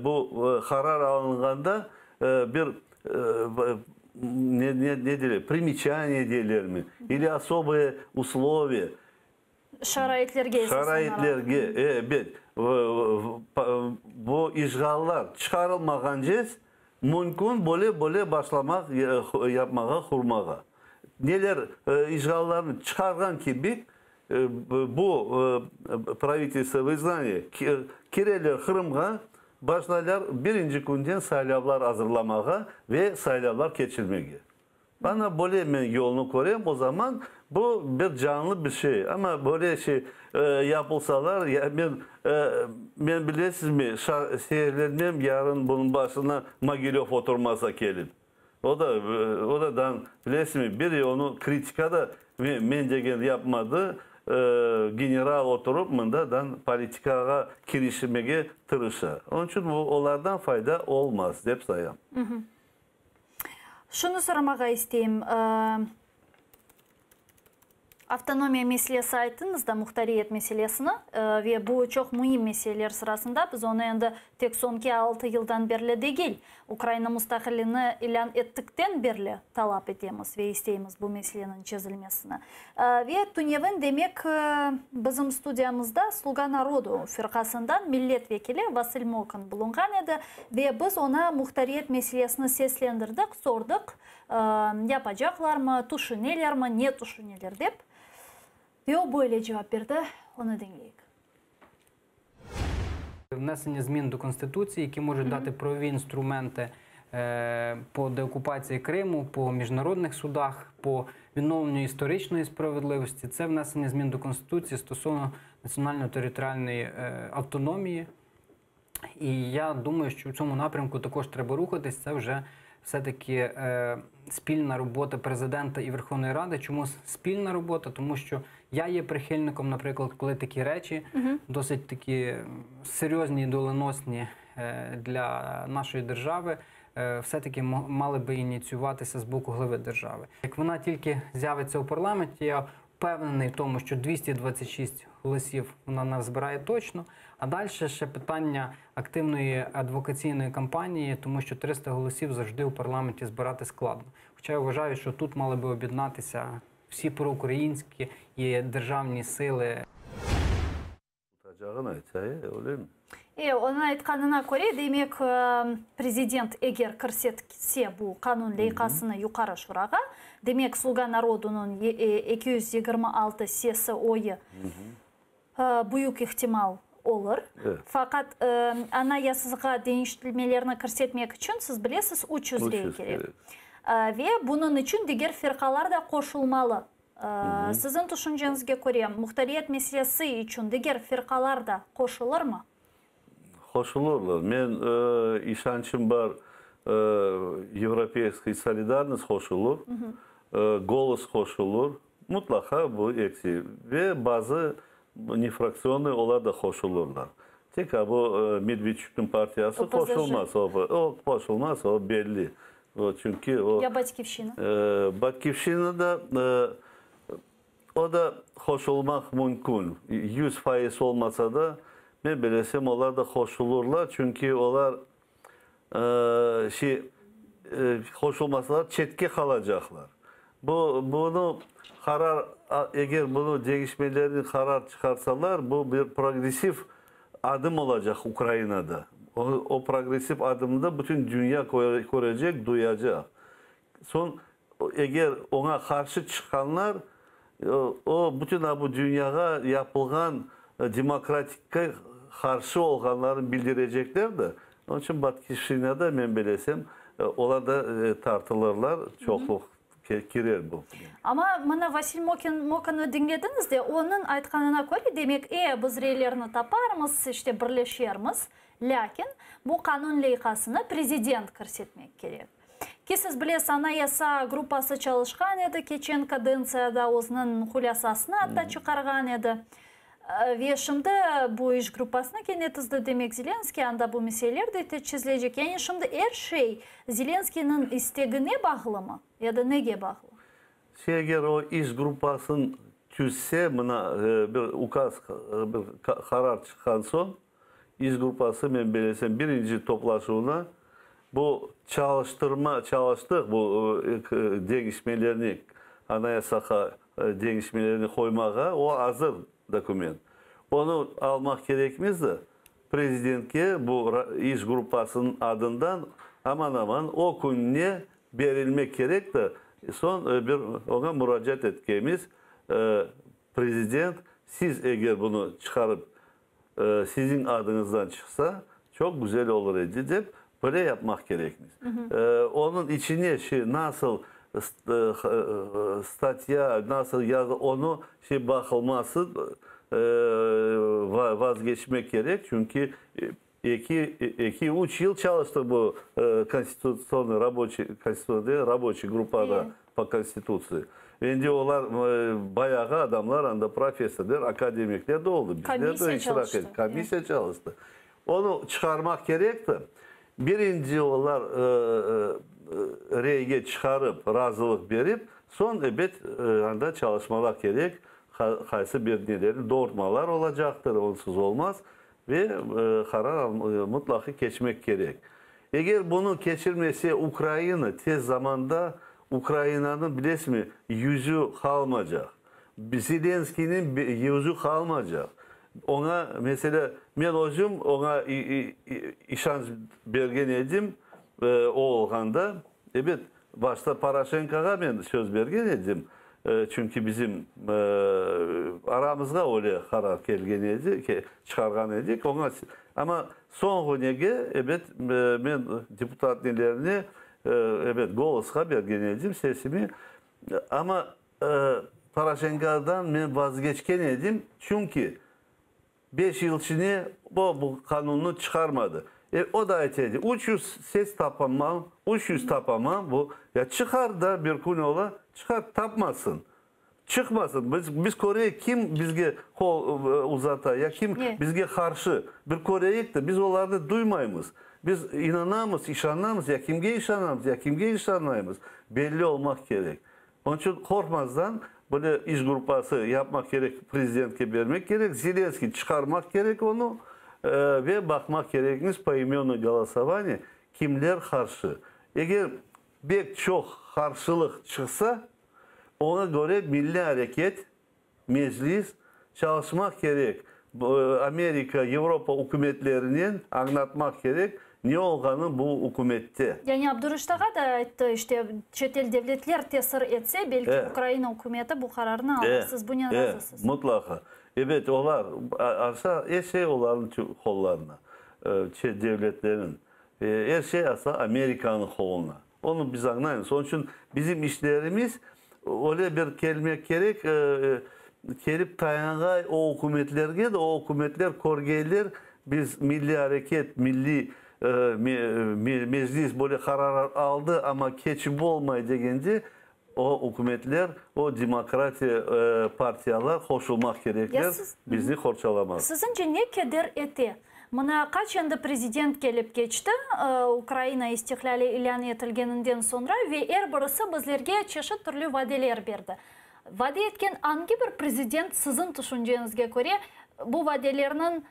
bu qarar alınğanda bir, ne, ne, ne deyler, primeçaniye deylermi, ili osoboye usloviye, Şaraitlerge esasen. Şaraitlerge, ebet. Bu işğallar çıqarılmağancez mümkün böyle-böyle başlamaq, yapmağa, qurmağa. Neler işğallarnı çıqarğan kibi, bu pravitelstvo v izgnaniye kireler Qırımğa, başlaylar birinci künden saylavlar azırlamağa ve saylavlar keçirmege. Ana böyle men yolnı körem, o zaman bu bir canlı bir şey. Amma böyle şey yapılsalar, ya men, men bilesizmi, şeerlenmem yarın bunıñ başına Mogilöv oturmasa kelip. O da, o da dan, bilesizmi, bir onı kritika da men degen yapmadı, general oturıp mında dan politikağa kirişmege tırışa. Onıñ içün bu olardan fayda olmaz, dep sayam. Şunı soramağa isteyim, avtonomiya meselesi ayttıñız da, muhtariyet meselesini, ve bu çoq müim meseleler sırasında, biz onı endi tek soñki altı yıldan berli degil, Ukraina mustaqilligini ilân ettikten berli talap etemiz ve isteymiz bu meseleniñ çezilmesini. Ve tünevin, demek, bizim studiyamızda Sluga narodu firqasından millet vekili Vasıl Mokan bulunğan edi ve biz oña muhtariyet meselesini seslendirdik, sordıq, yapacaqlarmı, tüşünelermi, ne tüşüneler dep. Ve o böyle cevap berdi, onı diñleyik. Внесення змін до Конституції, які можуть дати правові інструменти по деокупації Криму, по міжнародних судах, по відновленню історичної справедливості. Це внесення змін до Конституції стосовно національно-територіальної автономії. І я думаю, що в цьому напрямку також треба рухатись. Це вже все-таки спільна робота президента і Верховної Ради. Чому спільна робота? Тому що я є прихильником, наприклад, коли такі речі досить такі серйозні і доленосні для нашої держави, все-таки мали би ініціюватися з боку глави держави. Як вона тільки з'явиться у парламенті, я впевнений в тому, що 226 голосів вона назбирає точно. А далі ще питання активної адвокаційної кампанії, тому що 300 голосів завжди у парламенті збирати складно. Хоча я вважаю, що тут мали би об'єднатися всі проукраїнські і державні сили. Tutacağını aytsa, öylemi? E, onıñ aytqanına köre, demek, prezident eger kirsetse bu qanun leyhasını Yuqarı Şurağa, demek, Sluga narodunıñ 226 sesi, oyı, büyük ihtimal, olur. Faqat Anayasasğa deñiştirmelerni kirsetmek içün, siz bilesiz, 300 rey kerek. Ve bunıñ içün diger firqalar da qoşulmalı. Siziñ tüşünceñizge köre, muhtariyet meselesi içün diger firqalar da qoşulırmı? Qoşulırlar. Men işançım bar, Yevropeyskiy solidarnost qoşulır, Golos qoşulır, mutlaqa bu eksi ve bazı nefraktsionnıy olar da qoşulırlar. Tek a bu Medvedçuknıñ partiyası qoşulmaz, o qoşulmaz, o belli. O çünki o. Ya Batkivşçina? Batkivşçina da, o da qoşulmaq mümkün. 100% olmasa da, men bilesem, olar da qoşulurlar, çünki olar şey, qoşulmasalar, çetke qalacaqlar. Bu, bunı qarar, eger bunı deñişmelerni qarar çıqarsalar, bu bir progressiv adım olacaq Ukrainada. O, o progressiv adımnı bütün dünya körecek, duyacaq. Soñ, eger oña qarşı çıqqanlar, o, bütün bu dünyağa yapılğan demokratikke qarşı olğanlarını bildirecekler de. Onıñ içün Batkivşçinada, men bilesem, olar da tartılırlar, çoqluq kirer bu. Amma mına Vasil Mokin, Mokannı diñlediñiz de, onıñ aytqanına köre, demek, e, biz reylerni taparmız, işte, birleşermiz, lâkin bu qanun leyhasını prezident kirsetmek kerek. Ki siz bilesiz, Anayasa gruppası çalışqan edi keçen kadentsiyada, özüniñ hulâsasını atta çıqarğan edi. Ve şimdi bu iş gruppasını kene tizdi, demek, Zelenskıy, anda bu meseleler de çezilecek. Yani şimdi er şey Zelenskıynıñ istegine bağlımı ya da nege bağlı? Eger o iş gruppasını tüzse, mına bir ukaz, bir qarar çıqqan soñ, iş gruppası, men belesem, birinci toplaşuvına bu çalıştırma, çalıştıq bu deñişmelerni, Anayasağa deñişmelerni qoymağa, o azır dokument. Onı almaq kerekmiz de, prezidentke bu iş gruppasınıñ adından aman-aman o künne berilmek kerek de, soñ bir oña muracaat etkemiz, prezident, siz eger bunı çıqarıp, siziñ adıñızdan çıqsa, çoq güzel olur edi dep, böyle yapmaq kerekmiz. Onıñ içine şey nasıl statya, nasıl yazı, onı şey baqılması vazgeçmek kerek, çünki eki, eki, üç yıl çalıştıq bu konstitutsionıy raboçiy, konstitutsionıy raboçiy gruppada po konstitutsiya. Endi olar bayağı adamlar anda professorlar, akademikler de oldı. Bizler de iştirak ettik. Komissiya çalıştı. Onı çıqarmaq kerekti. Birinci olar reyge çıqarıp, razılıq berip, soñ, ebet, anda çalışmalar kerek, qaysı bir neleri doğurtmalar olacaqtır, onsuz olmaz, ve qarar mıtlaqı keçmek kerek. Eger bunı keçirmese, Ukraina tez zamanda, Ukrainanıñ, bilesizmi, yüzü qalmacaq. Zelenskıynıñ yüzü qalmaycaq. Oña, meselâ, men özüm oña işanç bergen edim, o olğanda. Ebet, başta Poroşenkoğa men söz bergen edim, çünki bizim aramızğa öyle qarar kelgen edi, çıqarğan edik. Oña, amma soñğı nege, ebet, men deputat nelerine, ebet, Golosqa bergen edim sesimi. Amma Poroşenkodan men vazgeçken edim, çünki 5 yıl içinde o bu qanunnı çıqarmadı. O da ayta edi, 300 ses tapamam, 300 tapamam, bu, ya çıqar da bir kün ola, çıqar, tapmasın, çıqmasın, biz, biz köreyik, kim bizge qol uzata, ya kim bizge qarşı, bir köreyik de, biz olarnı duymaymız. Biz inanamız, işanamız, ya kimge işanamız, ya kimge işanmaymız, belli olmaq kerek. Onıñ içün qorqmazdan böyle iş gruppası yapmaq kerek, prezidentke bermek kerek, Zelenskiy çıqarmaq kerek onı ve baqmaq kerekmiz poimennıy golosovaniye, kimler qarşı. Eger bek çoq qarşılıq çıqsa, oña köre milliy areket, Meclis çalışmaq kerek, Amerika, Avropa ükümetlerinen añlatmaq kerek, ne olğanı bu ükümette. Yani Abdurişt ağa da ayttı, işte, çetel devletler tesir etse, belki Ukraina ükümeti bu qararnı alır. Siz bunen razısız? Mutlaqa. Ebet, olar, arsa, er şey olarnıñ qollarına, çet devletlerniñ, er şey asla Amerikanıñ qoluna. Onı biz añlaymız. Onıñ içün bizim işlerimiz öyle bir kelmek kerek, kelip tayanğay o ükümetlerge de, o ükümetler körgeyler, biz milliy areket, milliy meclis böyle qarar aldı, amma keçip olmay degende, o ükümetler, o demokratiya partiyalar qoşulmaq kerekler, bizni qorçalamaq. Siziñce ne keder ete? Mına qaç endi prezident kelip keçti Ukraina istiqlâli ilân etilgeninden soñra ve er birisi bizlerge çeşit türlü vadeler berdi. Vade etken angi bir prezident siziñ tüşünceñizge köre bu vadelerniñ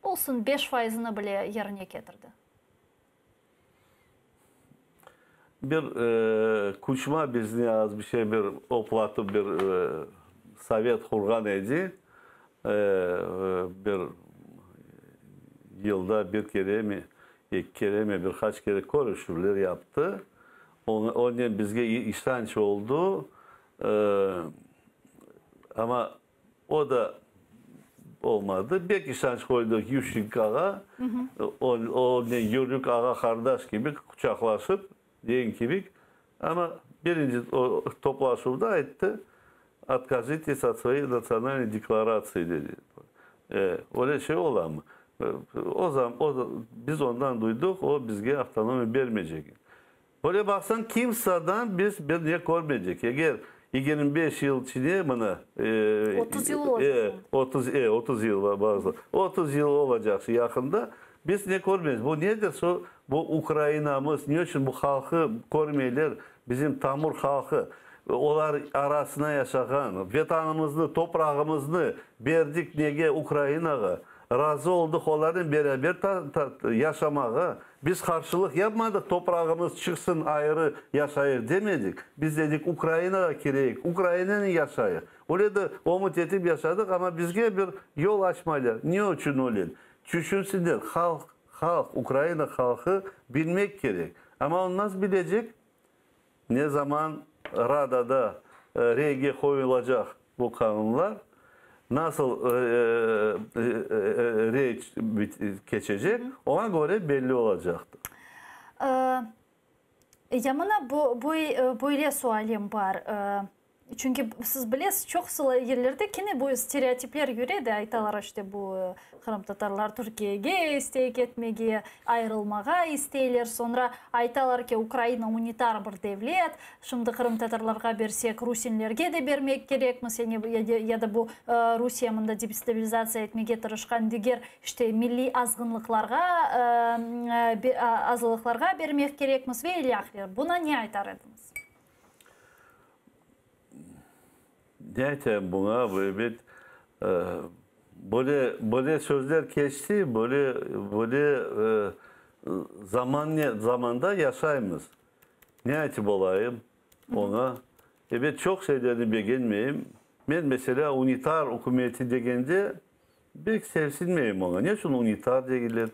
olsun 5 fayızını bile yerine ketirdi? Bir Kuçma bizni az bir şey bir oplatıp bir sovet qurğan edi. Bir yılda bir kere mi, eki kere mi, bir qaç kere körüşüvler yaptı. Onen bizge işanç oldu. Amma o da olmadı. Bek işanç qoydıq Yuşçenkoğa. Onen yürdik ağa-qardaş kibi quçaqlaşıp, degen kibi. Amma birinci toplaşuvda ayttı, Otkajites ot svoyey natsionalnoy deklaratsii, dedi. Öyle şey olamı? O zaman biz ondan duydıq, o bizge avtonomiya bermeycek. Böyle baqsañ, kimsadan biz bir ne körmedik. Eger. 25 yıl içine mına 30 yıl olacaq. 30, 30 yıl bazı. 30 yıl olacaq yaqında. Biz ne körmeymiz? Bu nedir? Bu Ukrainamız. Ne içün bu halqı körmeyler? Bizim tamır halqı, olar arasına yaşağan, Vetanımıznı, toprağımıznı berdik nege? Ukrainağa. Razı oldıq olarnen beraber yaşamağa. Biz qarşılıq yapmadıq, toprağımız çıqsın, ayrı yaşayıq demedik. Biz dedik, Ukrainağa kireyik, Ukrainanen yaşayıq. Öyle de ümüt etip yaşadıq, amma bizge bir yol açmaylar. Ne içün öyle? Tüşünsinler, halq, halq, Ukraina halqı bilmek kerek. Amma o nasıl bilecek? Ne zaman Radada reyge qoyulacaq bu qanunlar, nasıl rey keçecek, oña köre belli olacaqtır. Ya mına böyle sualim bar. Çünki siz bilesiz, çoqusı yerlerde kene bu stereotipler yüre de, aytalar, işte, bu qırımtatarlar Türkiyege istey ketmege, ayırılmağa isteyler. Soñra aytalar ki, Ukraina unitar bir devlet, şimdi qırımtatarlarğa bersek, rusinlerge de bermek kerekmiz, yani ya da bu Rusiye mında destabilizatsiya etmege tırışqan diger, işte, milliy azğınlıqlarğa, azlıqlarğa bermek kerekmiz ve ilâhre. Buna ne aytar ediñiz? Ne aytayım buña, ebet, böyle, böyle sözler keçti, böyle, böyle zaman, zamanda yaşaymız. Ne aytıp olayım oña? Ebet, çoq şeylerni begenmeyim. Men, meselâ, unitar ükümeti degende, Pek sevsinmeyim oña. Ne içün unitar deyler?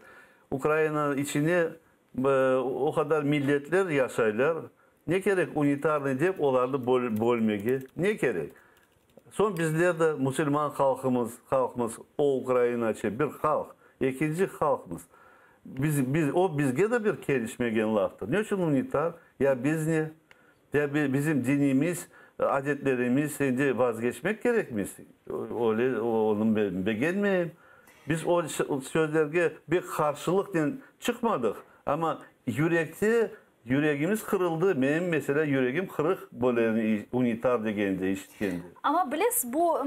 Ukraina içine o qadar milletler yaşaylar. Ne kerek unitarnıy dep olarnı bölmege? Ne kerek? Soñ bizler de musulman halqımız, halqmız, o ukrainace bir halq, ekinci halqmız. Biz, biz, o bizge de bir kelişmegen laftır. Ne içün unitar? Ya biz ne? Ya bizim dinimiz, adetlerimiz endi vazgeçmek kerekmiz? Öyle onı ben begenmeyim. Biz o sözlerge bek qarşılıqnen çıqmadıq, amma yürekte, yüregimiz qırıldı. Menim, meselâ, yüregim qırıq böyle unitar degende, işitkende. Amma bilesiz, bu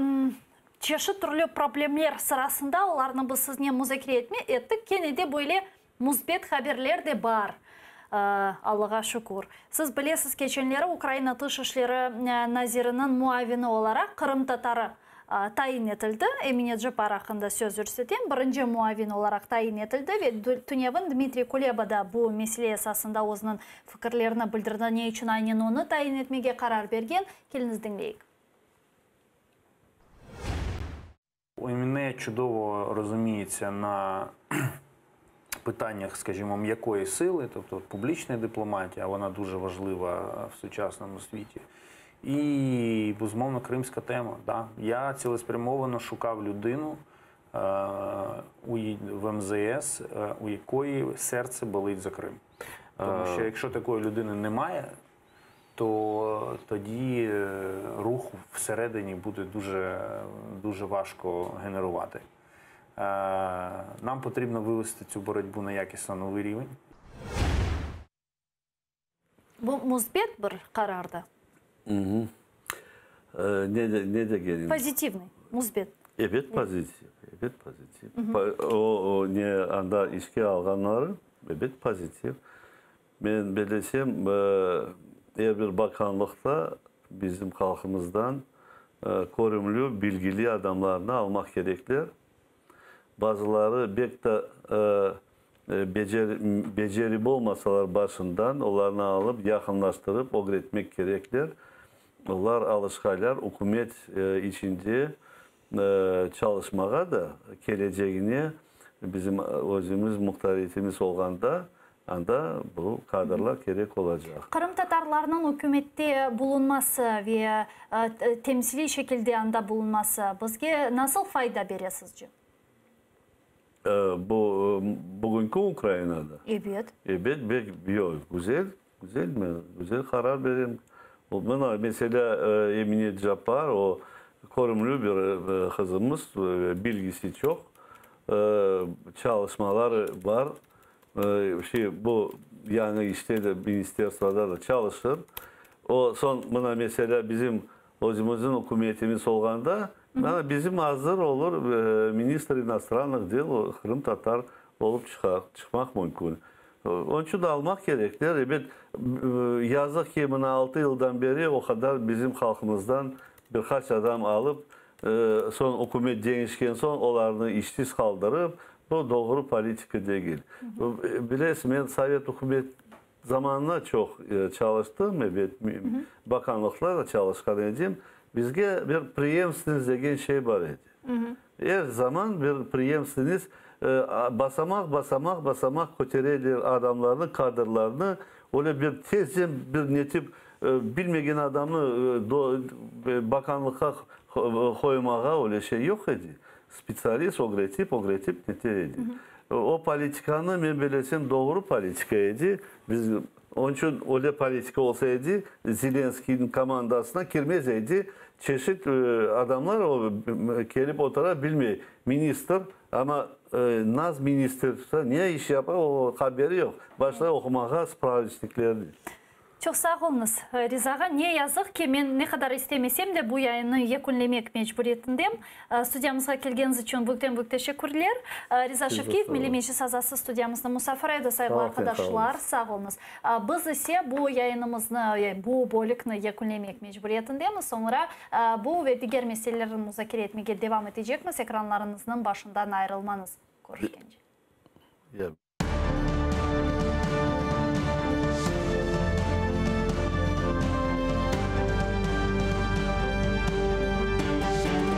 çeşit türlü problemler sırasında, olarnı biz siznen muzakere ettik, kene de böyle Müsbet haberler de bar, Allağa şükür. Siz bilesiz, keçenleri Ukraina Tış işleri naziriniñ muavini olaraq qırımtatarı tayin etildi. Emine Ceppar aqqında söz yürsetem. Birinci muavin olaraq tayin etildi ve tünevin Dmitriy Kuleba da bu mesele esasında özüniñ fikirlerini bildirdi, ne içün aynen onı tayin etmege qarar bergen. Keliñiz diñleyik. Emine чудово розуміється на питаннях, скажімо, м'якої сили, тобто публічної дипломатії, а вона дуже важлива в сучасному світі. І, безумовно, кримська тема. Да. Я цілеспрямовано шукав людину в МЗС, у якої серце болить за Крим. Тому що якщо такої людини немає, то тоді рух всередині буде дуже, дуже важко генерувати. Нам потрібно вивести цю боротьбу на якісно новий рівень. Bu müsbet bir qarardı. Ne degenim? Pozitivnıy, müsbet. Ebet pozitiv, ebet pozitiv. O, ne anda işke alğanları, ebet pozitiv. Men bellesem, er bir bakanlıqta bizim halqımızdan körümli, bilgili adamlarnı almaq kerekler. Bazıları bek de becerip olmasalar başından, olarnı alıp, yaqınlaştırıp, ögretmek kerekler. Olar alışqaylar ükümet içinde çalışmağa da, kelecegine bizim özümiz muhtariyetimiz olğanda, anda bu kadrlar kerek olacaq. Qırımtatarlarnıñ ükümette bulunması ve temsiliy şekilde anda bulunması bizge nasıl fayda bere sizce? Bu bugünki Ukrainada? Ebet. Ebet, bek, yoq, güzel, güzel, men güzel qarar berem. Mına, meselâ, Emine Cappar, o, körümli bir qızımız, bilgisi çoq, çalışmaları bar. Şey, bu yañı işte de, ministerstvoda da çalışır. O, soñ, mına, meselâ, bizim. Özümizniñ ükümetimiz olğanda, mana bizim azır olur ministr inostrannıh del qırımtatar olıp çıqar, çıqmaq mümkün. Onıñ içün almaq kerekler. Ebet, yazıq ki, mına altı yıldan beri o qadar bizim halqımızdan bir qaç adam alıp, soñ ükümet deñişken soñ olarnı işsiz qaldırıp, bu doğru politika degil. Bilesiñ, men sovet ükümet zamanına çoq çalıştım, ebet, bakanlıqta da çalışqan edim. Bizge bir preyemstvennost degen şey bar edi. Er zaman bir preyemstvennost, basamaq, basamaq, basamaq kötereler adamlarnı, kadrlarnı, öyle bir tezden bir netip bilmegen adamnı bakanlıqqa qoymağa öyle şey yoq edi. Spetsialist ögretip, ögretip nete edi. O politikanı men belesem doğru politika edi. Biz, onıñ içün öyle politika olsa edi, Zelenskiyniñ komandasına kirmez edi. Çeşit adamlar o kelip otura bilmey. Ministr, amma naz ministr ne iş yapa, o haberi yoq. Başlay oqumağa spravıçniklerni. Çoq sağ oluñız, Riza ağa. Ne yazıq ki, men ne qadar istemesem de, bu yayınnı yekünlemek mecburiyetindem. Studiyamızğa kelgeniñiz içün büyükten-büyük teşekkürler. Riza Şevkiyev, Milliy Meclis azası studiyamıznıñ musafiri edi. Sayğılı arqadaşlar, sağ oluñız. Biz ise bu yayınımıznı, bu bölükni yekünlemek mecburiyetindemiz. Soñra bu ve diger meselelerni muzakere etmege devam etecekmiz. Ekranlarıñıznıñ başından ayırılmañız. Körüşkence.